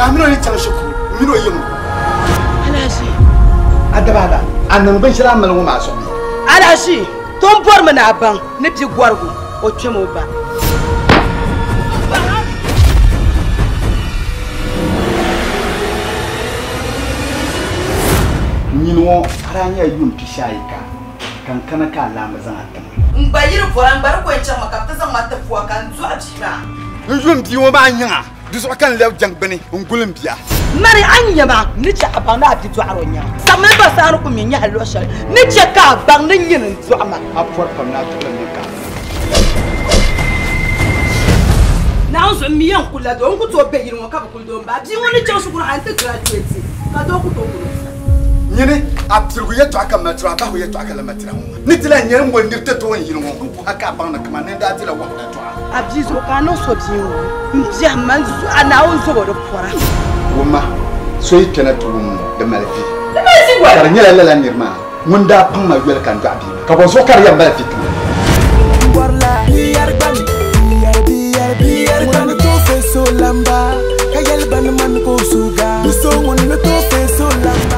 A mini o ni chaŋ shikuru, m mini o yiŋ. Alahachi. A daba ala, a niŋ binshɛli a mali ŋɔ maa zuɣu bee? Alahachi, tom bɔrimi ni a baŋ ni bi gɔrigu o kpɛm o ba. Nyini ŋɔ a daa nyɛla yuun pishiayika ka n kana ka a laamba zaŋ a ti ma. N gba yi di bɔra, n gba di ko yɛn chaŋmi ka bɛ ti zaŋ ma ti pua ka n dɔɣi bia maa. N yu m bia ŋɔ maa nyiŋa, di zuɣu ka n lɛbi jaŋgbuni n-guli m bia. Mani, a ni nya ma, n ni chɛ a baŋ ni a bi dɔɣir o nyaŋa. Sabimi ba saha ni ku mi nyahi luɣ shɛli ni chɛ ka a baŋ ni nyini n-dɔɣi ma. A pɔri pam ni a tuɣili mini ka a baŋ. Naawuni zuɣu m mi yɛn kul la doo, n ku tooi be yili ŋɔ ka bi kuli doo m-ba. Bia ŋɔ ni chaŋ shikuru hal nti graduate ka doo ku tooi kul o sani. Nyini, a pirigu yɛtɔɣa ka mali tira, a bahigu yɛtɔɣa ka lan mali tira ŋɔ maa. Ni ti lahi nyɛli ŋ-ŋoli nir tɛtooi n yili ŋɔ, n kuhi a ka a baŋ ni kaman ni n daa dila wahala dɔɣi a. A bia zuɣu ka a niŋ so bia ŋɔ m biɛhim ma n-zuɣu a Naawuni zobo di pɔra. Wumma, so yi kpɛna ti wum di mali vi. Di mali vi wala? Ka di nyɛla lala nir maa ŋun daa paŋ ma yoli ka n dɔɣi bia maa, ka bɔzuɣu ka di yɛn mali vi ti ma?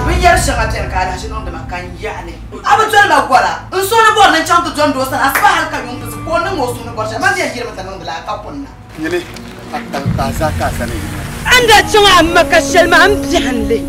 Binyɛr shɛŋa beni ka alahichi niŋdi ma ka n yaɣi li. A bi doli ma gɔra. N suhu ni bɔri ni n chaŋ ti dɔni doo sani asiba hal ka yuŋ ti zi ka o niŋ o suhu ni bɔri shɛli. Man mi yɛn yirimi ti niŋdi la a ka kunna. Nyini, a taŋkpaa zaa ka a zani yini. A ni daa chaŋ a ma ka shɛli maa, m biɛhim li.